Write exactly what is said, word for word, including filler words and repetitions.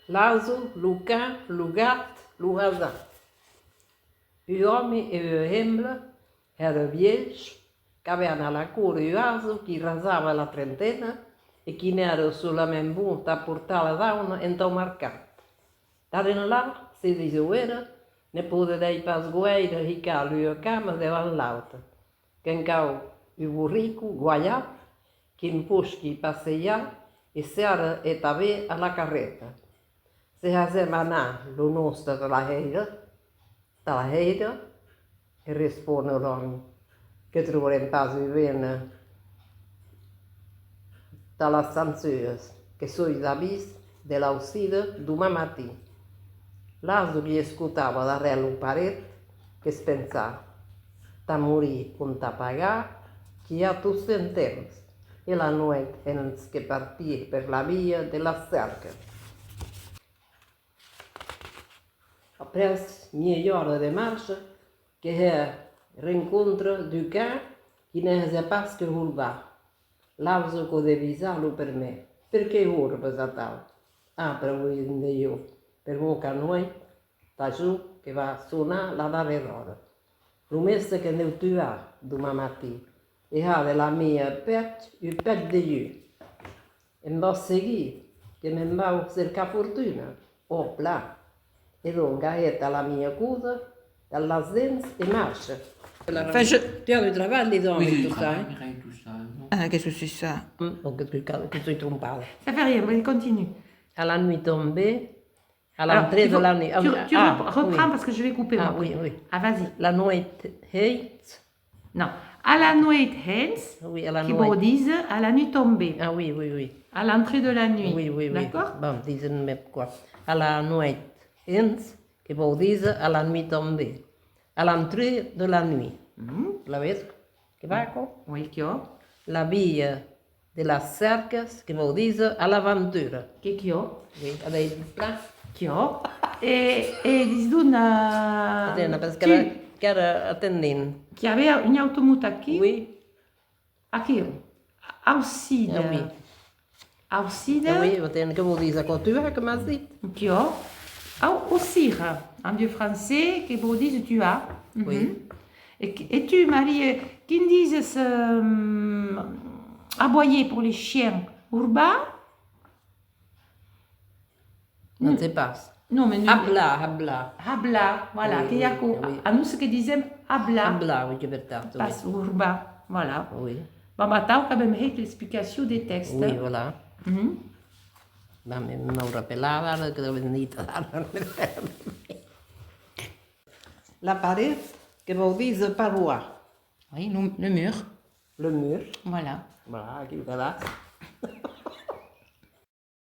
L'ase, lo can, lo gat, lo hasard. Un òme e ua hembra, hèra vièlhs, qu'avèan a la cort un ase qui rasava la trentena e qui n'èra solament bon tà portar la dauna entau marcat. D'ara enlà, se disèu era, ne poderèi pas guaire hicar l'ua cama davant l'auta. Que'n cau un borrico gualhat qui'm posqui passejar e s'èra e tanben a la carreta. Se hasèm anar lo nòste tà la hèira, tà la hèira, e respon l'òme, que trobarem pas un vent tà las sansuas, que soi d'avís de l'ausida doman matin. L'ase qui escotava darrèr lo paret, que's pensa: tà morir com tà pagar, qu'i a tot son temps, e la nueit hens que partia per la via de las Cèrcas. Après mièja ora de marcha, que hè rencontra d'un can qui ne hasiá pas que horbar. L'ase que'u devisa lo permèr: perqué horbas atau? Ah, pr'amor de Dieu, per'mor qu'anueit, tà jo, que va sonar la darrèra ora. Lo mèste que'm deu tuar doman matin, e har de la mia pèth un pèth de lhum. Em vòs seguir, que me'n vau cercar fortuna? Ò, plan! E donc, ahèta la mia coda, tà las dents e marcha. Enfin, je... Tu as du travail, dis donc, avec tout ça, hein? Ah, qu'est-ce que c'est ça? Donc, que, que, que soi trompada. Ça fait rien, vas-y, continue. A la nuit tombée, à l'entrée de la nuit. Alors, tu, tu, tu repr-, reprends parce que je vais couper, moi, après. Ah, oui, oui. Ah, vas-y. La nueit hens. Non. A la nueit hens, oui, a la nueit, qui vòu díser à la nuit tombée. Ah oui, oui, oui. À l'entrée de la nuit. Oui, oui, oui. D'accord? Bon, disen mèma còp. A la nueit hens, que vòu díser à la nuit tombée. À l'entrée de la nuit. Mhm. La ves? Que va, aquò? Oui, quò. La via de las Cèrcas, que vòu díser a l'aventura. Que quò? Oui, a veire plan. Quò. E, e dis donc, euh, atena, parce qu'èra, qu'èra atendent. Qu'i aviá un autre mot aquí? Oui. Aquí. Ausida. Ah, oui. Ausida. Ah, oui, atena, que vòu díser aquò, tu, eh, que m'as dit? Quò. Au, ausira, en vieux français, que vòu díser tuar. Oui. Mhm. E, e tu, Marie, quin dises, euh, aboyer pour les chiens? Horbar? Non, c'est pas. Non, mais non. Hablar, hablar. Hablar, voilà, oui, que i a, oui, que, oui, a nos que disem hablar. Hablar, oui, qu'ei vertat, oui. Pas horbar, voilà. Oui. Bon, bah, atau qu'avem hèit l'explicacion de tèxte. Oui, voilà. Mhm. Bah, me, me rapelava ara que l'avem dit. La paret, que vòu díser paroir. Oui, le, le mur. Le mur. Voilà. Voilà, aquí lo cadàs.